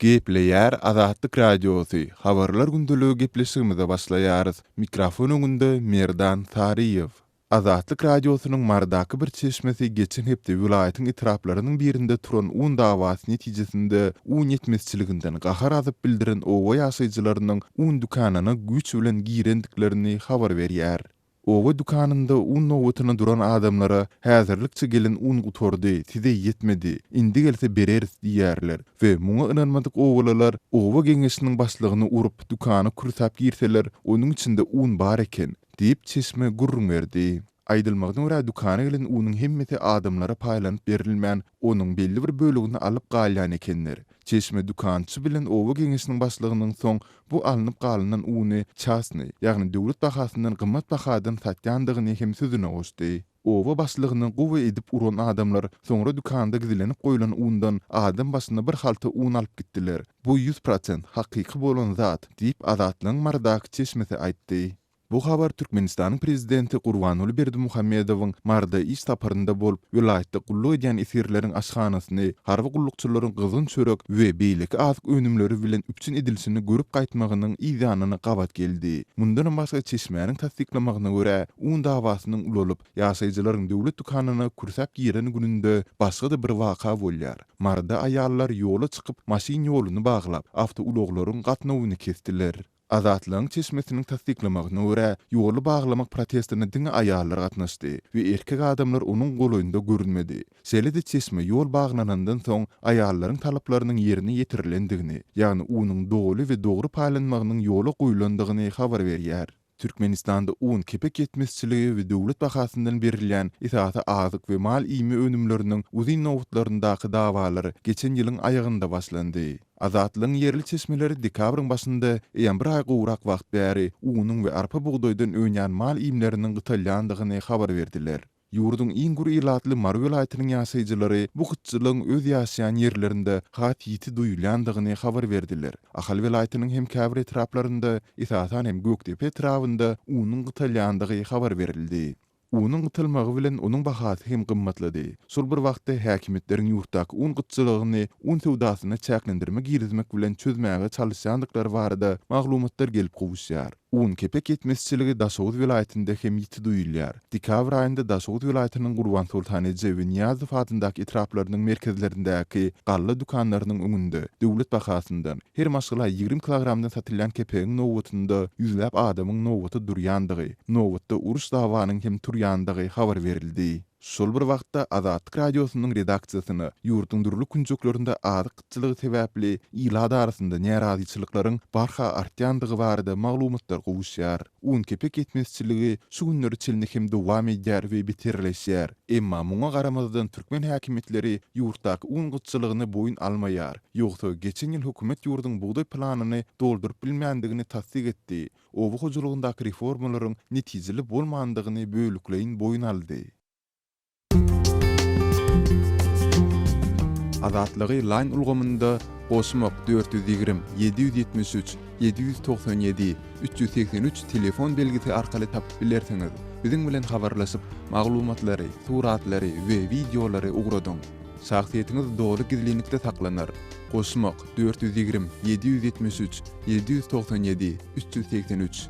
Gepleýär Azatlyk Radiosy, Habarlar gündeligi gepleşigimize başlaýarys. Mikrofon öňünde Merdan Saryýew. Azatlyk Radiosynyň Marydaky bir çeşmesi geçen hepde welaýatyň etraplarynyň birinde turan un dawasy netijesinde un ýetmezçiliginden gahar azyp bildiren oba ýaşaýjylarynyň un dükanyna güýç bilen girendiklerini habar berýär. Oba dükanynda un nobatyna duran adamlara häzirlikçe gelen un gutardy, size ýetmedi, indi gelse bereris diýýärler we muňa ynanmadyk obalylar oba geňeşiniň başlygyny urup, dükana kürsäp girseler, onuň içinde un bar eken, diýip, çeşme gürrüň berdi. Aýdylmagyna görä, dükana gelen unuň hemmesi adamlara paýlanyp berilmän, onuň belli bir bölegini alyp galýan ekenler. Çeşme dükançy bilen oba geňeşiniň başlygynyň soň bu alnyp galynan uny çasnyý, ýagny döwlet bahasyndan gymmat bahadan satýandygyny hem sözüne goşdy. Oba başlygyny gowy edip uran adamlar soňra dükanda gizlenip goýlan undan adam başyna bir halta un alyp gitdiler. Bu 100% hakyky bolan zat, diýip, Azatlygyň Marydaky çeşmesi aýtdy. Bu habar Türkmenistanyň prezidenti Gurbanguly Berdimuhamedowyň Maryda iş saparynda bolup, welaýatda gulluk edýän esgerleriň aşhanasyny, harby gullukçylaryň gyzgyn çörek we beýleki azyk önümleri bilen üpjün edilişini görüp gaýtmagynyň yzýanyna gabat geldi. Mundanam başga çeşmäniň tassyklamagyna görä, un dawasynyň ulalyp, ýaşaýjylaryň döwlet dükanyna kürsäp giren gününde başga-da bir waka bolýar. Maryda aýallar ýola çykyp, maşyn ýoluny baglap, awtoulaglaryň gatnawyny kesdiler. Azatlygyň çeşmesiniň tassyklamagyna görä, ýoly baglamak protestine diňe aýallar gatnaşdy we erkek adamlar onuň golaýynda görünmedi. Şeýle-de çeşme ýol baglanandan soň aýallaryň talaplarynyň ýerine ýetirilendigini, ýagny unuň doly we dogry paýlanmagynyň ýola goýlandygyny habar berýär. Türkmenistanda un, kepek ýetmezçiligi we döwlet bahasyndan berilýän esasy azyk we mal iými önümleriniň uzyn nobatlaryndaky dawalar geçen ýylyň aýagynda başlandy. Azatlygyň ýerli çeşmeleri dekabryň başynda eýýäm bir aý gowrak wagt bäri unuň we arpa-bugdaýdan önýän mal iýmleriniň gytalýandygyny habar berdiler. Ýurduň iň gür ilatly Mary welaýatynyň ýaşaýjylary bu gytçylygyň öz ýaşaýan ýerlerinde has ýiti duýulýandygyny habar berdiler. Ahal welaýatynyň hem käbir etraplarynda, esasan hem Gökdepe etrabynda unuň gytalýandygy habar berildi. Unuň gytalmagy bilen onuň bahasy hem gymmatlady. Şol bir wagtda, häkimiýetleriň ýurtdaky un gytçylygyny un söwdasyna çäklendirme girizmek bilen çözmäge çalyşýandyklary barada maglumatlar gelip gowuşýar. Un kepek ýetmezçiligi Daşoguz welaýatynda hem ýiti duýulýar. Dekabr aýynda Daşoguz welaýatynyň Gurbansoltan eje we Nyýazow adyndaky etraplarynyň merkezlerindäki galla dükanlarynyň öňünde döwlet bahasyndan, her maşgala 20 kilogramdan satylýan kepegiň nobatynda ýüzläp adamyň nobata durýandygy, nobatda uruş-dawanyň hem turýandygy habar berildi. Şol bir wagtda, Azatlyk Radiosynyň redaksiýasyna ýurduň dürli künjeklerinde azyk gytçylygy sebäpli ilat arasynda närazyçylyklaryň barha artýandygy barada maglumatlar gowuşýar. Un-kepek ýetmezçiligi şu günlere çenli hem dowam edýär we beterleşýär. Emma muňa garamazdan türkmen häkimiýetleri ýurtdaky un gytçylygyny boýun almaýar. Ýogsa, geçen ýyl hökümet ýurduň bugdaý planyny dolduryp bilmändigini tassyk etdi. oba hojalygyndaky reformalaryň netijeli bolmandygyny bölekleýin boýun aldy. Azatlygy Line ulgamynda goşmak 420 773 797 383 telefon belgisi arkaly tapyp bilersiňiz. Biziň bilen habarlaşyp, maglumatlary, suratlary we wideolary ugradyň. Şahsyýetiňiz doly gizlinlikde saklanar. Goşmak, 420, 773, 797, 383.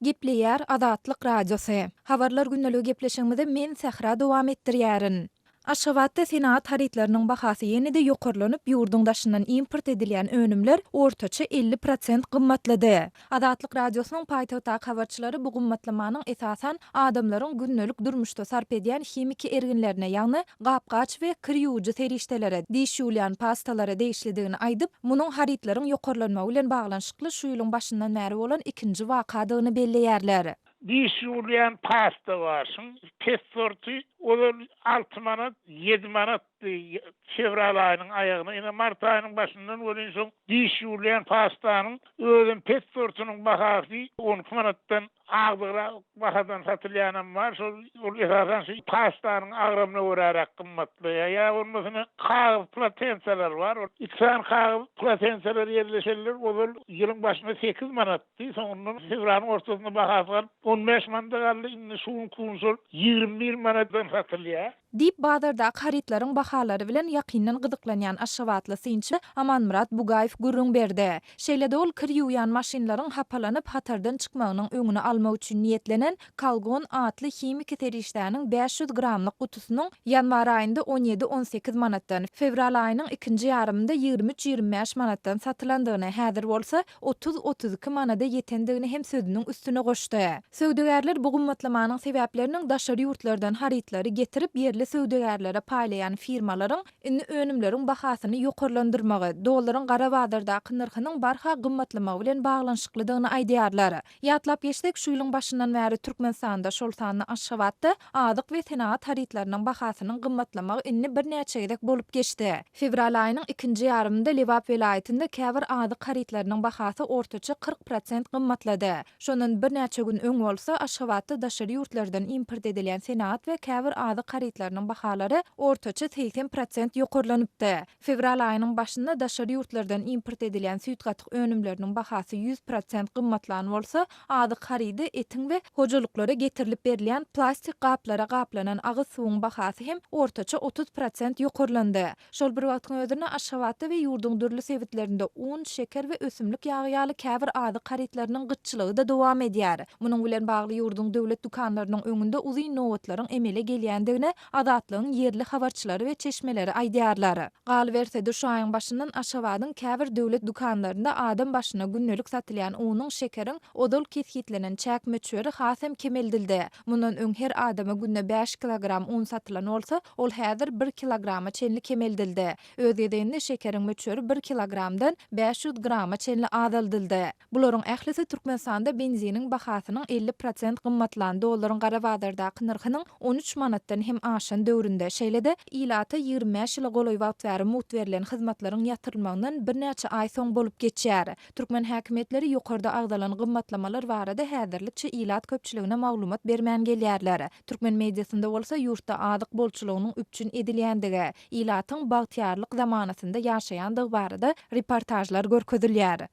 Gepleýär Azatlyk Radiosy. Habarlar gündeligi gepleşigimizi men Sähra dowam etdirýärin. Aşgabatda senagat harytlarynyň bahasy ýene-de ýokarlanyp, ýurduň daşyndan import edilýän önümler ortaça 50 prosent gymmatlady. Azatlyk Radiosynyň paýtagtdaky habarçylary bu gymmatlamanyň esasan adamlaryň gündelik durmuşda sarp edýän himiki erginlerine, ýagny gap-gaç we kir ýuwujy serişdelere, diş ýuwulýan pastalara degişlidigini aýdyp, munuň harytlaryň ýokarlanmagy bilen baglanyşykly şu ýylyň başyndan bäri bolan ikinji wakadygyny belleýärler. Diş ýuwulýan pasta bar. Şuň pes sorty ozal alty manat, ýedi manatdy fewral aýynyň aýagyna. Ine, mart aýynyň başyndan welin şoň diş ýuwulýan pastanyň özem pes sortunyň bahasy 12 manatdan agdygrak bahadan satylýanam bar. Şol ol esasan şu pastanyň agramyna göräräk gymmatlaýar. Ýa bolmasa kagyz plotensalar bar. Ol iki sany kagyz plotensalar ýerleşenler ozal ýylyň başynda sekiz manat Di, soňundan fewralyň ortasynda bahasy galyp, 15 manada galdy, indi şu günki gün şol 21 manadan. satylýar. Diýip, bazardaky harytlaryň bahalary bilen ýakyndan gyzyklanýan aşgabatly synçy Amanmyrat Bugaýew gürrüň berdi. Şeýle-de ol kir ýuwýan maşynlaryň hapalanyp, hatardan çykmagynyň öňüni almak üçin niýetlenen Kalgon atly himiki serişdäniň 500 gramlyk gutusynyň ýanwar aýynda on ýedi-on sekiz manatdan, fewral aýynyň ikinji ýarymynda 23-25 manatdan satylandygyny, häzir bolsa 30-32 manada ýetendigini hem sözüniň üstüne goşdy. Söwdagärler bu gymmatlamanyň sebäpleriniň daşary ýurtlardan harytlary getirip, ýerli söwdagärlere paýlaýan firmalaryň indi önümleriň bahasyny ýokarlandyrmagy, dollaryň gara bazardaky nyrhynyň barha gymmatlamagy bilen baglanyşyklydygyny aýdýarlar. Ýatlap geçsek, şu ýylyň başyndan bäri Türkmenistanda, şol sanda Aşgabatda azyk we senagat harytlarynyň bahasynyň gymmatlamagy indi birnäçe gezek bolup geçdi. Fewral aýynyň ikinji ýarymynda Lebap welaýatynda käbir azyk harytlarynyň bahasy ortaça 40 prosent gymmatlady. Şondan birnäçe gün öň bolsa, Aşgabatda daşary ýurtlardan import edilýän senagat we käbir azyk harytlarynyň bahalary ortaça 80 prosent ýokarlanypdy. Fewral aýynyň başynda daşary ýurtlardan import edilýän süýt-gatyk önümleriniň bahasy 100% gymmatlan bolsa, azyk harydy, etiň we hojalyklara getirilip berilýän plastik gaplara gaplanan agyz suwuň bahasy hem ortaça 30% ýokarlandy. Şol bir wagtyň özünde Aşgabatda we ýurduň dürli sebitlerinde un, şeker we ösümlik ýagy ýaly käbir azyk harytlarynyň gytçylygy-da dowam edýär. Munuň bilen bagly ýurduň döwlet dükanlarynyň öňünde uzyn nobatlaryň emele gelýändigini Azatlygyň ýerli habarçylary we çeşmeleri aýdýarlar. Galyberse-de, şu aýyň başyndan Aşgabadyň käbir döwlet dükanlarynda adam başyna gündelik satylýan unuň, şekeriň ozal kesgitlenen çäk möçberi has hem kemeldildi. Mundan öň her adama günde bäş kilogram un satylan bolsa, ol häzir bir kilograma çenli kemeldildi. Öz gezeginde şekeriň möçberi bir kilogramdan 500 grama çenli azaldyldy. Bularyň ählisi Türkmenistanda benziniň bahasynyň 50 prosent gymmatlan, dollaryň gara bazardaky nyrhynyň 13 manatdan hem aşan döwründe, şeýle-de, ilata 25 ýyla golaý wagt bäri mugt berlen hyzmatlaryň ýatyrylmagyndan birnäçe aý soň bolup geçýär. Türkmen häkimiýetleri ýokarda agzalan gymmatlamalar barada häzirlikçe ilat köpçüligine maglumat bermän gelýärler. Türkmen mediasynda bolsa ýurtda azyk bolçulygynyň üpjün edilýändigi, ilatyň bagtyýarlyk zamanasynda ýaşaýandygy barada reportažlar görkezilýär.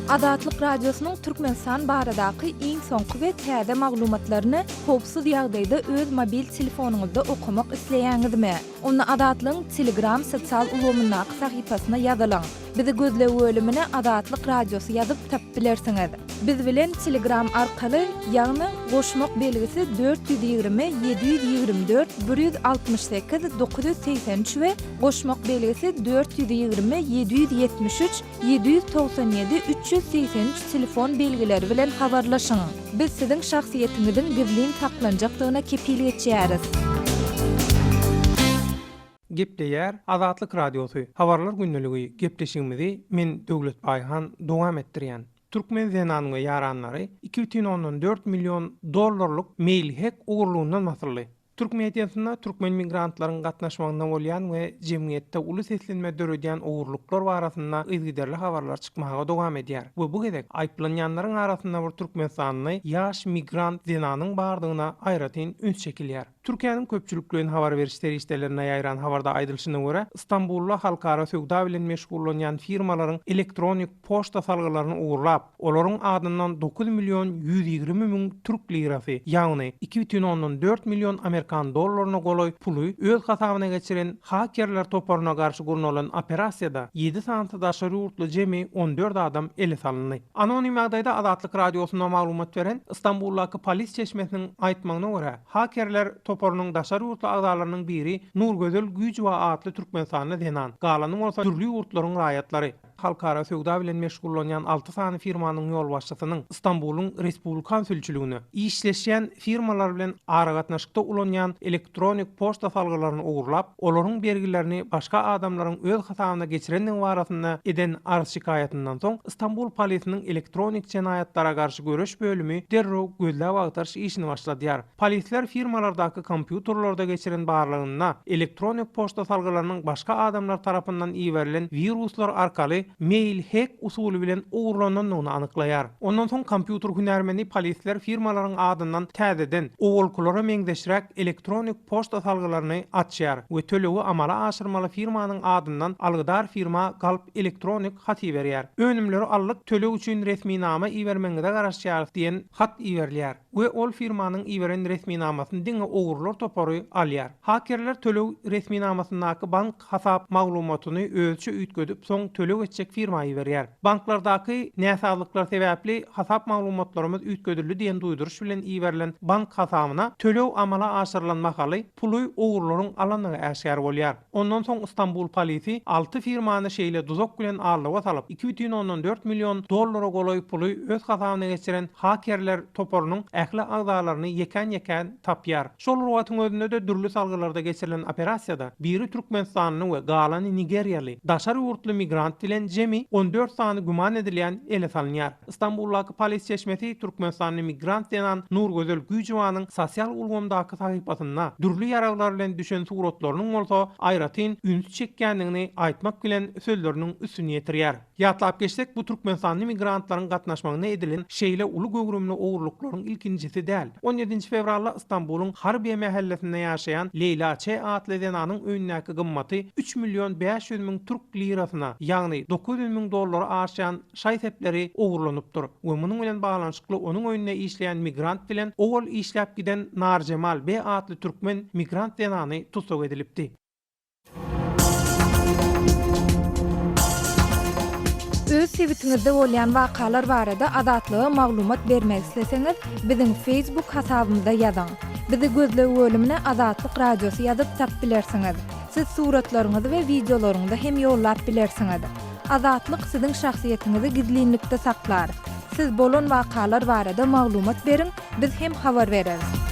Azatlyk Radiosynyň Türkmenistan baradaky iň soňky we täze maglumatlaryny howpsuz ýagdaýda öz mobil telefonyňyzda okamak isleýäňizmi? Onda Azatlygyň Telegram sosial ulgamyndaky sahypasyna ýazylyň. Bizi gözleg bölümine Azatlyk Radiosy ýazyp tapyp bilersiňiz. Biz bilen Telegram arkaly, ýagny goşmak belgisi 420 724 168 983 we goşmak belgisi 420 773 797 383 telefon belgileri bilen habarlaşyň. Biz siziň şahsyýetiňiziň gizlin saklanjakdygyna kepil geçýäris. Gepleýär Azatlyk Radiosy, Habarlar gündeligi gepleşigimizi men Döwlet Baýhan dowam etdirýän. Türkmen zenan we ýaranlary iki bütin ondan dört million dollarlyk mail-hek ogurlygyndan basyldy. Türk mediasynda türkmen migrantlaryň gatnaşmagynda bolýan we jemgyýetde uly seslenme döredýän ogurlyklar barasynda yzygiderli habarlar çykmaga dowam edýär we bu gezek aýyplanýanlaryň arasynda bir türkmenistanly ýaş migrant zenanyň bardygyna aýratyn üns çekilýär. Türkiýäniň köpçülikleýin habar beriş serişdelerinde ýaýran habarda aýdylyşyna görä, Stambulda halkara söwda bilen meşgullanýan firmalaryň elektronik poçta salgylaryny ogurlap, Olaryň adyndan 9 120 000 türk lirasy, ýagny 2,4 million amerikan dollaryna golaý puly öz hasabyna geçiren hakerler toparyna garşy gurnalan operasiýada ýedi sanysy daşary ýurtly jemi 14 adam ele salyndy. Anonim ýagdaýda Azatlyk Radiosyna maglumat beren Stambuldaky polis çeşmesiniň aýtmagyna görä, hakerler toparynyň daşary ýurtly agzalarynyň biri Nurgözel Güýjowa atly türkmenistanly zenan, galany bolsa dürli ýurtlaryň raýatlary. Halkara söwda bilen meşgullanýan alty sany firmanyň ýolbaşçysynyň Stambulyň Respublikan sülçüligine, işleşýän firmalar bilen aragatnaşykda ulanýan elektronik poçta salgylaryny ogurlap, olaryň bergilerini başga adamlaryň öz hasabyna geçirendigi barasynda eden arz-şikaýatyndan soň, Stambul polisiniň elektronik jenaýatlara garşy göreş bölümi derrew gözläp-agtaryş işini başladýar. Polisler firmalardaky kompýuterlerde geçiren barlagynda elektronik poçta salgylarynyň başga adamlar tarapyndan iberilen wiruslar arkaly mail-hek usuly bilen ogurlanandygyny anyklaýar. Ondan soň kompýuter hünärmeni polisler firmalaryň adyndan täzeden, owalkylara meňzeşräk elektronik poçta salgylaryny açýar we tölegi amala aşyrmaly firmanyň adyndan algydar firma galp elektronik hat iberýär. Önümleri aldyk, töleg üçin resminama ibermegiňize garaşýarys diýen hat iberilýär. We ol firmanyň iberen resminamasyny diňe ogrular topary alýar. Hakerler töleg resminamasyndaky bank hasap maglumatyny özüçe üýtgedip, soň töleg etjek firma iberýär. Banklardaky näsazlyklar sebäpli hasap maglumatlarymyz üýtgedildi diýen duýduryş bilen iberilen bank hasabyna töleg amala aşyrylan mahaly puly ogrularyň alandygy äşgär bolýar. Ondan soň Stambul polisi alty firmany şeýle duzak bilen aldawa salyp, 2,4 million dollara golaý puly öz hasabyna geçiren hakerler toparynyň ähli agzalaryny ýekän-ýekän tapýar. Şol bir wagtyň özünde-de dürli salgylarda geçirilen operasiýada biri türkmenistanly we galany nigeriýaly daşary ýurtly migrant bilen jemi 14 sany güman edilýän ele salynýar. Stambuldaky polis çeşmesi türkmenistanly migrant zenan Nurgözel Güýjewanyň sosial ulgamdaky sahypasynda dürli ýaraglar bilen düşen suratlarynyň bolsa aýratyn ünsi çekýändigini aýtmak bilen sözleriniň üstüni ýetirýär. Ýatlap geçsek, bu türkmenistanly migrantlaryň gatnaşmagynda edilen şeýle uly göwrümli ogurlyklaryň ilkinjisi däl. On ýedinji fewralda Stambulyň Harbiýe mähellesinde ýaşaýan Leýla Ç. atly zenanyň öýündäki gymmaty üç million 500 müň türk lirasyna, ýagny 900 müň dollara aşýan şaý-sepleri ogurlanypdyr we munuň bilen baglanyşykly onuň öýünde işleýän migrant bilen owal işläp giden Narjemal B. atly türkmen migrant zenany tussag edilipdi. Öz sebitiňizde bolýan wakalar barada Azatlyga maglumat bermek isleseňiz, biziň Facebook hasabymyza ýazyň. Bizi gözleg bölümine Azatlyk Radiosy ýazyp tap bilersiňiz. Siz suratlaryňyzy we wideolaryňyzy hem ýollap bilersiňiz. Azatlyk siziň şahsyýetiňizi gizlinlikde saklar. Siz bolan wakalar barada maglumat beriň, biz hem habar bereris.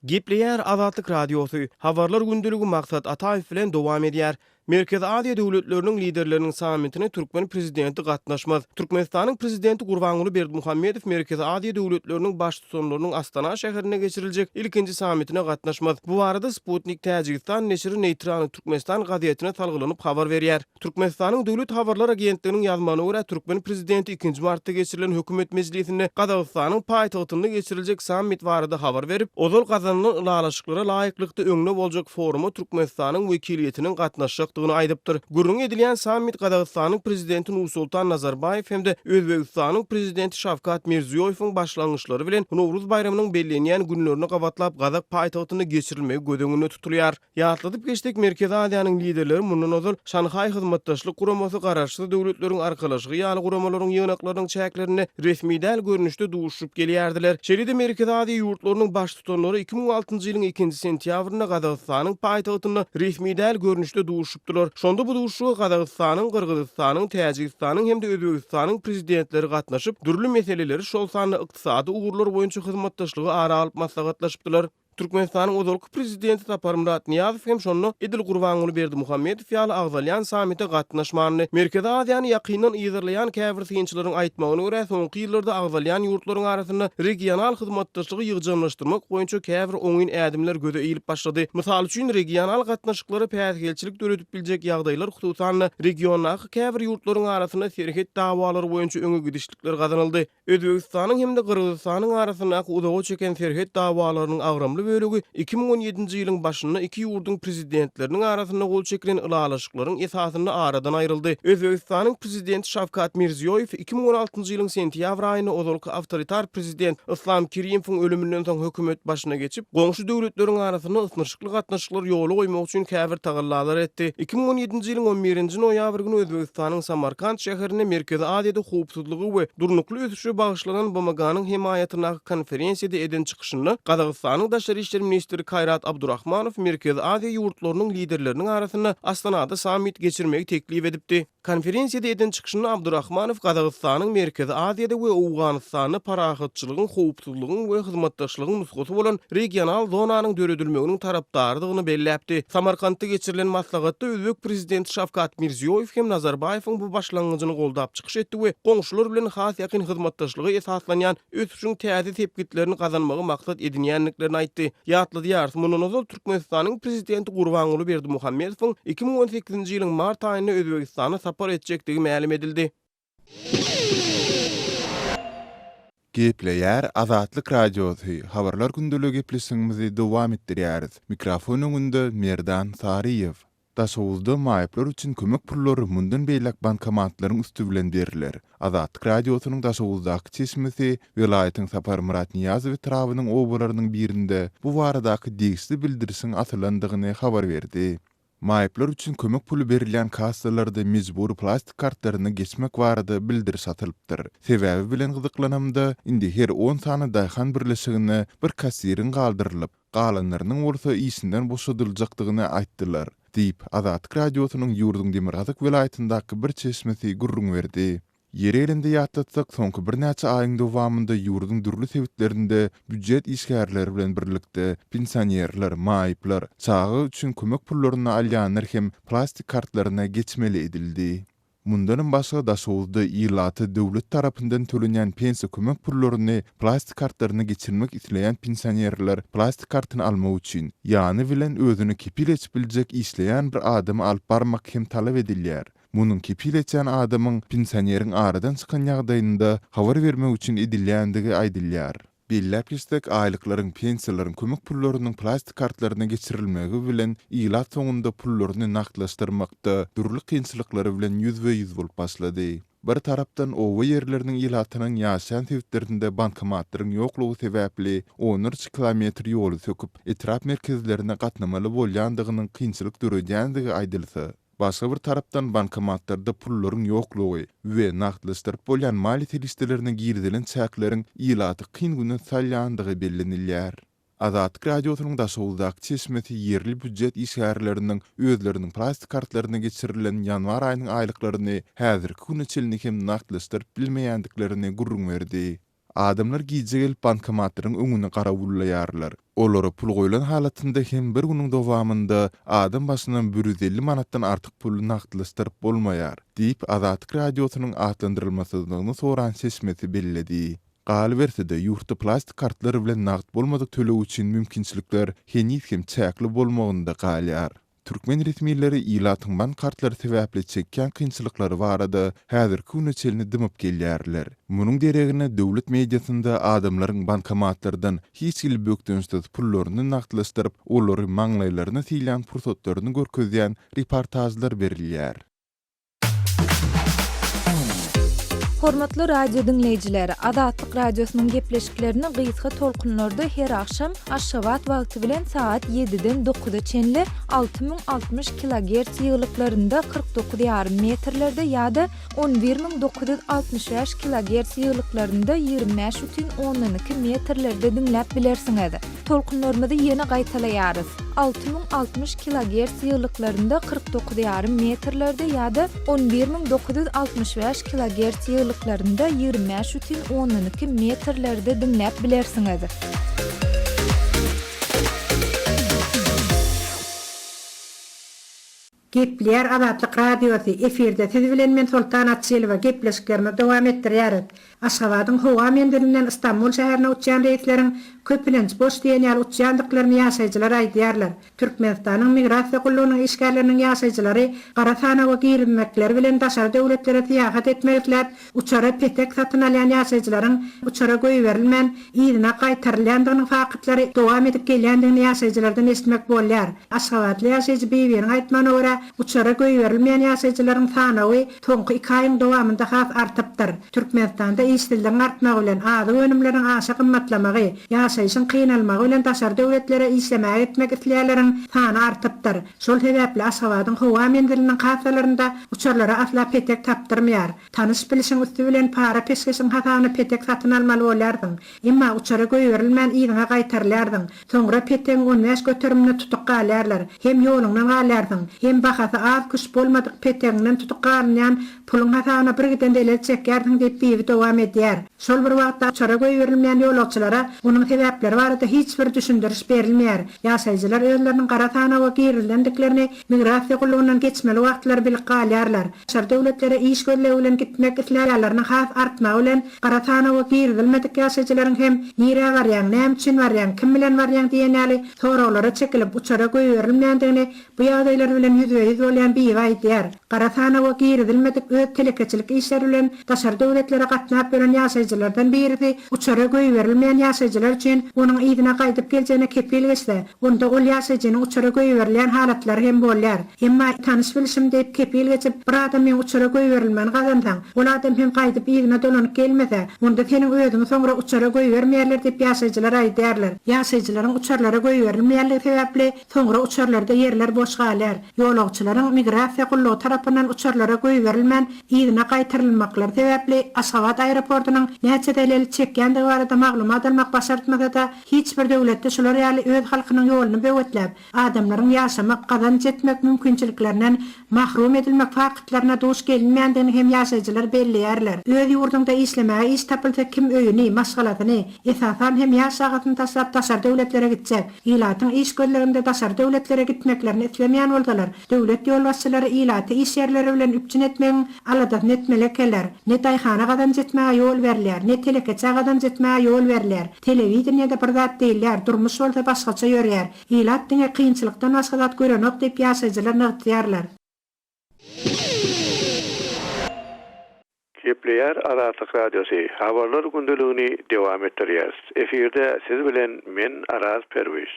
Gepleýär Azatlyk Radiosy, Habarlar gündeligi Maksat Ataýew bilen dowam edýär. Merkezi Aziýa döwletleriniň Liderleriniň sammitine türkmen prezidenti gatnaşmaz. Türkmenistanyň Prezidenti Gurbanguly Berdimuhamedow Merkezi Aziýa döwletleriniň Baştutanlarynyň Astana şäherinde geçiriljek ilkinji sammitine gatnaşmaz. Bu barada Sputnik Täjigistan neşiri Neýtralnyý Türkmenistan gazetine salgylanyp habar berýär. Türkmenistanyň Döwlet habarlar agentliginiň ýazmagyna görä, türkmen prezidenti ikinji martda geçirilen hökümet mejlisinde Gazagystanyň paýtagtynda geçiriljek sammit barada habar berip, ozal gazanylan ylalaşyklara laýyklykda öňde boljak foruma Türkmenistanyň wekiliýetiniň gatnaşjakdygyny aýdypdyr. Gürrüňi edilýän sammit Gazagystanyň prezidenti Nursultan Nazarbaýew hem-de Özbegistanyň prezidenti Şawkat Mirziýoýewiň başlangyçlary bilen Nowruz baýramynyň bellenýän günlerine gabatlap gazak paýtagtynda geçirilmegi göz öňünde tutulýar. Ýatladyp geçsek, Merkezi Aziýanyň liderleri mundan ozal Şanhaý Hyzmatdaşlyk Guramasy, Garaşsyz Döwletleriň Arkalaşygy ýaly guramalaryň ýygnaklarynyň çäklerinde resmi däl görnüşde duşuşyp gelýärdiler. Şeýle-de Merkezi Aziýa ýurtlarynyň Baştutanlary 2006-njy ýylyň ikinji sentýabrynda Gazagystanyň paýtagtynda resmi däl görnüşde duşuşypdylar. Şonda bu duşuşyga Gazagystanyň, Gyrgyzystanyň, Täjigistanyň hem-de Özbegistanyň Prezidentleri gatnaşyp, dürli meseleleri, şol sanda ykdysady ugurlar boýunça hyzmatdaşlygy ara alyp maslahatlaşypdylar. Türkmenistanyň ozalky prezidenti Saparmyrat Nyýazow hem şonda edil Gurbanguly Berdimuhamedow ýaly agzalýan sammite gatnaşmandy. Merkezi Aziýany ýakyndan yzarlaýan käbir synçylaryň aýtmagyna görä, soňky ýyllarda agzalýan ýurtlaryň arasynda regional hyzmatdaşlygy ýygjamlaşdyrmak boýunça käbir oňyn ädimler göze ilip başlady. Mysal üçin, regional gatnaşyklara päsgelçilik döredip biljek ýagdaýlar, hususan-da, regiondaky käbir ýurtlaryň arasynda serhet dawalary boýunça öňe gidişlikler gazanyldy. Özbegistanyň hem-de Gyrgyzystanyň arasyndaky uzaga çeken serhet dawalarynyň agramly bölegi 2017-nji ýylyň başynda iki ýurduň Prezidentleriniň arasynda gol çekilen ylalaşyklaryň esasynda aradan aýryldy. Özbegistanyň Prezidenti Şawkat Mirziýoýew 2016-njy ýylyň sentýabr aýynda ozalky awtoritar prezident Yslam Kerimowyň ölüminden soň hökümet başyna geçip, goňşy döwletleriň arasynda ysnyşykly gatnaşyklary ýola goýmak üçin käbir tagallalar etdi. 2017-nji ýylyň on birinji noýabr güni Özbegistanyň Samarkant şäherinde Merkezi Aziýada howpsuzlygy we durnukly ösüşe bagyşlanan BMG-niň hemaýatyndaky konferensiýada eden çykyşynda Gazagystanyň daşary işler ministri Kaýrat Abdurahmanow Merkezi Aziýa ýurtlarynyň liderleriniň arasynda Astanada sammit geçirmegi teklip edipdi. Konferensiýada eden çykyşynda Abdurahmanow Gazagystanyň Merkezi Aziýada we Owganystanda parahatçylygyň, howpsuzlygyň we hyzmatdaşlygyň nusgasy bolan regional zonanyň döredilmeginiň tarapdarydygyny belläpdi. Samarkantda geçirilen maslahatda özbek prezidenti Şawkat Mirziýoýew hem Nazarbaýewiň bu başlangyjyny goldap çykyş etdi we goňşular bilen has ýakyn hyzmatdaşlyga esaslanýan ösüşiň täze sepgitlerini gazanmagy maksat edinýändiklerini aýtdy. Ýatladýarys, mundan ozal Türkmenistanyň Prezidenti Gurbanguly Berdimuhamedowyň 2018-nji ýylyň mart aýynda Özbegistana sapar etjekdigi mälim edildi. Gepleýär Azatlyk Radiosy, Habarlar gündeligi gepleşigimizi dowam etdirýäris. Mikrofon öňünde Merdan Saryýew. Daşoguzda maýyplar üçin kömek pullary mundan beýläk bankomatlaryň üsti bilen berler. Azatlyk Radiosynyň Daşoguzdaky çeşmesi welaýatyň Saparmyrat Nyýazow etrabynyň obalarynyň birinde bu baradaky degişli bildirişiň asylandygyny habar berdi. Maýyplar üçin kömek puly berilýän kassalarda mejbury plastik kartlaryna geçmek barada bildiriş asylypdyr. Sebäbi bilen gyzyklanamda, indi her on sany daýhan birleşigine bir kassiriň galdyrylyp, galanlarynyň bolsa işinden boşadyljakdygyny aýtdylar, diýip, Azatlyk Radiosynyň ýurduň demirgazyk welaýatyndaky bir çeşmesi gürrüň berdi. Ýeri gelende ýatlatsak, soňky birnäçe aýyň dowamynda ýurduň dürli sebitlerinde býujet işgärleri bilen birlikde, pensionerler, maýyplar, çaga üçin kömek pullaryny alýanlar hem plastik kartlaryna geçmeli edildi. Mundanam başga, Daşoguzda ilata döwlet tarapyndan tölenýän pensiýa kömek pullaryny plastik kartlaryna geçirmek isleýän pensionerler plastik kartyny almak üçin, ýany bilen özüne kepil geçip biljek işleýän bir adamy alyp barmak hem talap edilýär. Munuň kepil etýän adamyň pensioneriň aradan çykan ýagdaýynda habar bermek üçin edilýändigi aýdylýar. Belläp geçsek, aýlyklaryň, pensiýalaryň, kömek pullarynyň plastik kartlaryna geçirilmegi bilen ilat soňunda pullaryny nagtlaşdyrmakda dürli kynçylyklary bilen ýüzbe-ýüz bolup başlady. Bir tarapdan, oba ýerleriniň ilatynyň ýaşaýan sebitlerinde bankomatlaryň ýoklugy sebäpli onlarça kilometr ýoly söküp, etrap merkezlerine gatnamaly bolýandygynyň kynçylyk döredýändigi aýdylsa, Başga bir tarapdan, bankomatlarda pullaryň ýoklugy we nagtlaşdyryp bolýan maliýe serişdelerine girizilen çäkleriň ilaty kyn güne salýandygy bellenilýär. Azatlyk Radiosynyň Daşoguzdaky çeşmesi ýerli býujet işgärleriniň özleriniň plastik kartlaryna geçirilen ýanwar aýynyň aýlyklaryny häzirki güne çenli hem nagtlaşdyryp bilmeýändiklerini gürrüň berdi. Adamlar gije gelip bankomatlaryň öňüni garawullaýarlar. Olara pul goýlan halatynda hem bir günüň dowamynda adam başyna 150 manatdan artyk puly nagtlaşdyryp bolmaýar, diýip, Azatlyk Radiosynyň atlandyrylmasyzlygyny soran çeşmesi belledi. Galyberse-de, ýurtda plastik kartlar bilen nagt bolmadyk töleg üçin mümkinçilikler heniz hem çäkli bolmagynda galýar. Türkmen resmileri ilatyň bank kartlary sebäpli çekýän kynçylyklary barada häzirki güne çenli dymyp gelýärler. Munuň deregine döwlet mediasynda adamlaryň bankomatlardan hiç hili bökdençsiz pullaryny nagtlaşdyryp, olary maňlaýlaryna sylýan pursatlaryny görkezýän reportažlar berilýär. Hormatly radio diňleýjiler, Azatlyk Radiosynyň gepleşiklerini gysga tolkunlarda her agşam Aşgabat wagty bilen sagat ýediden dokuza çenli 6060 kilogerts ýygylyklarynda 49 ýarym metrlerde ýa-da 11965 kilogerts ýygylyklarynda 25 bütin ondan iki metrlerde diňläp bilersiňiz. Tolkunlarymyzy ýene gaýtalaýarys. 6060 kilogerts ýygylyklarynda 49 ýarym metrlerde ýa-da 11965 kilogerts ýygylyklarynda 25 bütin ondan iki metrlerde diňläp bilersiňiz. Gepleýär Azatlyk Radiosy, efirde siz bilen men Soltan Açylowa gepleşiklerimizi dowam etdirýäris. Aşgabadyň howa menzilinden Stambul şäherine uçýan reýsleriň köplenç boş diýen ýaly uçýandyklaryny ýaşaýjylar aýdýarlar. Türkmenistanyň Migrasiýa gullugynyň işgärleriniň ýaşaýjylary gara sanawa girizmekleri bilen daşary döwletlere syýahat etmek isläp, uçara petek satyn alýan ýaşaýjylaryň uçara goýberilmän, yzyna gaýtarylýandygynyň faktlary dowam edip gelýändigini ýaşaýjylardan eşitmek bolýar. Aşgabatly ýaşaýjy Bibiniň aýtmagyna görä, uçara goýberilmeýän ýaşaýjylaryň sanawy soňky iki aýyň dowamynda has artypdyr. Türkmenistanda işsizligiň artmagy bilen, azyk önümleriniň aşa gymmatlamagy, ýaşaýşyň kynalmagy bilen daşary döwletlere işlemäge gitmek isleýänleriň sany artypdyr. Şol sebäpli Aşgabadyň howa menziliniň kassalarynda uçarlara asla petek tapdyrmaýar. Tanyş-bilişiň üsti bilen para-peşgeşiň hasabyna petek satyn almaly bolýarsyň. Emma uçara goýberilmän yzyňa gaýtarylýarsyň. Soňra petegiň on bäş göterimine tutuk galýarlar. Hem ýoluňdan galýarsyň, hem bahasy az-küş bolmadyk petegiňden tutuk galynýan puluň hasabyna birgiden zelel çekýärsiň diýip Bibi dowam edýär. Şol bir wagtda uçara goýberilmeýän ýolagçylara onuň sebäpleri barada hiç bir düşündiriş berilmeýär. Ýaşaýjylar özleriniň gara sanawa girizilendiklerini migrasiýa gullugyndan geçmeli wagtlary bilip galýarlar. Daşary döwletlere iş gözlegi bilen gitmek isleýänleriniň has artmagy bilen gara sanawa girizilmedik ýaşaýjylaryň hem nirä barýaň, näme üçin barýaň, kim bilen barýaň diýen ýaly soraglara çekilip uçara goýberilmeýändigini bu ýagdaýlar bilen ýüzbe-ýüz bolýan Bibi aýdýar. Gara sanawa girizilmedik öz telekeçilik işleri bilen daşary döwletlere gatnap ýören ýaşaýjylardan birisi uçara goýberilmeýän ýaşaýjylar üçin onuň yzyna gaýdyp geljegine kepil geçse, onda ol ýaşaýjynyň uçara goýberilýän halatlary hem bolýar. Emma tanyş-bilişim diýip kepil geçip, bir adamyň uçara goýberilmegini gazansaň, ol adam hem gaýdyp yzyna dolanyp gelmese, onda seniň özüňi soňra uçara goýbermeýärler diýip ýaşaýjylar aýdýarlar. Ýaşaýjylaryň uçarlara goýberilmeýänligi sebäpli, soňra uçarlarda ýerler boş galýar. Ýolagçylaryň migrasiýa gullugy tarapyndan uçarlara goýberilmän yzyna gaýtarylmaklary sebäpli Aşgabat aeroportunyň näçe zelel çekýändigi barada maglumat almak başartmasa-da, hiç bir döwletde şular ýaly öz halkynyň ýoluny böwetläp, adamlaryň ýaşamak, gazanç etmek mümkinçiliklerinden mahrum edilmek faktlaryna duş gelinmändigini hem ýaşaýjylar belleýärler. Öz ýurduňda işlemäge iş tapylsa kim öýüni, maşgalasyny, esasan hem ýaş çagasyny taşlap daşary döwletlere gitjek? Ilatyň iş gözleginde daşary döwletlere gitmeklerini islemeýän bolsalar, döwlet ýolbaşçylary ilaty iş ýerleri bilen üpjün etmegiň aladasyny etmeli ekenler. Ne daýhana gazanç etmäge ýol berilýär, ne telekeçä gazanç etmäge ýol berilýär. Telewideniýede bir zat diýilýär, durmuş bolsa başgaça ýörýär. Ilat diňe kynçylykdan başga zat görenok diýip ýaşaýjylar nygtýarlar. Gepleýär Azatlyk Radiosy, Habarlar gündeligini dowam etdirýäris. Efirde siz bilen men Araz Perwiz.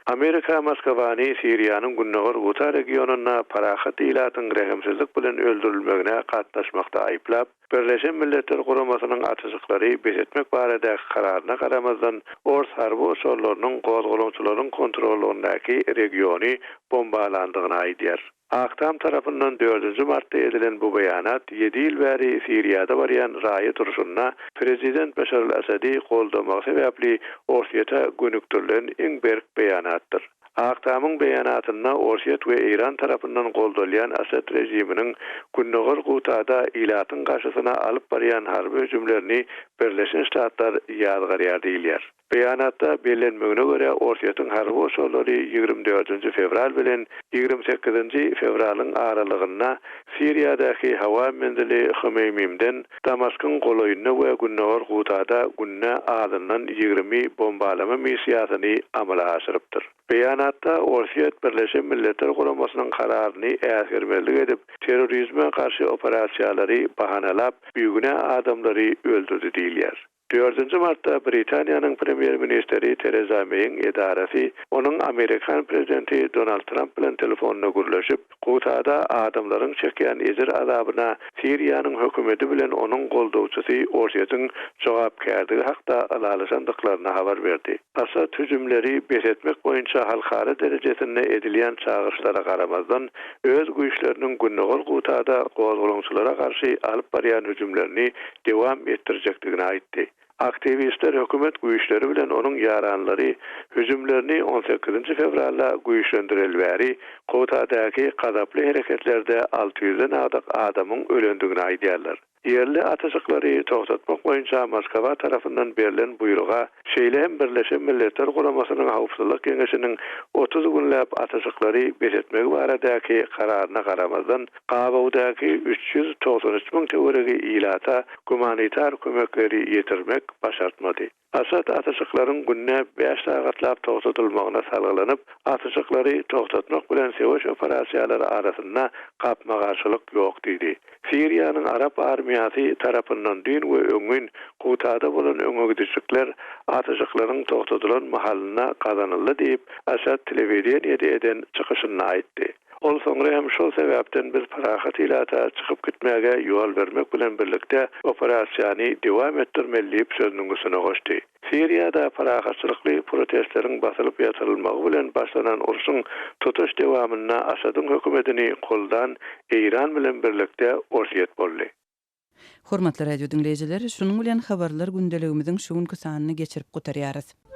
Amerika Moskawany Siriýanyň Gündogar Guta regionynda parahat ilatyň rehimsizlik bilen öldürilmegine gatnaşmakda aýyplap, Birleşen Milletler Guramasynyň atyşyklary bes etmek baradaky kararyna garamazdan, ors harby uçarlarynyň gozgalaňçylaryň kontrollygyndaky regiony bombalandygyny aýdýar. Ak Tam tarapyndan dördünji martda edilen bu beýanat ýedi ýyl bäri Siriýada barýan raýat urşunda prezident Beşar al-Assady goldamagy sebäpli Orsýete gönükdirilen iň berk beýanatdyr. Ak Tamyň beýanatynda Orsýet we Eýran tarapyndan goldalýan Assad režiminiň Gündogar Gutada ilatyň garşysyna alyp barýan harby hüjümlerini Birleşen Ştatlar ýazgarýar diýilýär. Beýanatda bellenmegine görä, Orsýetiň harby uçarlary 24 nji fewral bilen 28 nji fewralyň aralygynda Siriýadaky howa menzili Hmeýmimden Damaskyň golaýynda we Gündogar Gutada günde azyndan 20 bombalama missiýasyny amala aşyrypdyr. Beýanatda Orsýet Birleşen Milletler Guramasynyň kararyny äsgermezlik edip, terrorizme garşy operasiýalary bahanalap, bigünä adamlary öldürdi diýilýär. Dördünji martda Britaniýanyň premýer-ministri Tereza Meýiň edarasy onuň amerikan prezidenti Donald Tramp bilen telefonda gürleşip, Gutada adamlaryň çekýän ejir-azabyna Siriýanyň hökümeti bilen onuň goldawçysy Orsýetiň jogapkärdigi hakda ylalaşandyklaryny habar berdi. Asad hüjümleri bes etmek boýunça halkara derejesinde edilýän çagyryşlara garamazdan, öz güýçleriniň Gündogar Gutada gozgalaňçylara garşy alyp barýan hüjümlerini dowam etdirjekdigini aýtdy. Aktiwistler hökümet güýçleri bilen onuň ýaranlary hüjümlerini on sekizinji fewralda güýçlendireli bäri Gutadaky gazaply hereketlerde alty ýüzden agdyk adamyň ölendigini aýdýarlar. Ýerli atyşyklary togtatmak boýunça Moskwa tarapyndan berlen buýruga, şeýle hem Birleşen Milletler Guramasynyň Howpsuzlyk Geňeşiniň 30 günläp atyşyklary bes etmegi baradaky kararyna garamazdan, gabawdaky 393 müň töweregi ilata gumanitar kömekleri ýetirmek başartmady. Asad atyşyklaryň günde bäş sagatlap togtadylmagyna salgylanyp, atyşyklary togtatmak bilen söweş operasiýalary arasynda gapma-garşylyk ýok diýdi. Siriýanyň arap armiýasy tarapyndan düýn we öňňin Gutada bolan öňegidişlikler atyşyklaryň togtadylan mahalynda gazanyldy diýip, Asad telewideniýede eden çykyşynda aýtdy. Ol soňra hem şol sebäpden biz parahat ilata çykyp gitmäge ýol bermek bilen birlikde operasiýany dowam etdirmeli diýip sözüniň üstüne goşdy. Siriýada parahatçylykly protestleriň basylyp ýatyrylmagy bilen başlanan urşuň tutuş dowamynda Asadyň hökümetini goldan Eýran bilen birlikde Orsýet boldy. Hormatly radio diňleýjiler, şunuň bilen Habarlar gündeligimiziň şu günki sanyny geçirip gutarýarys.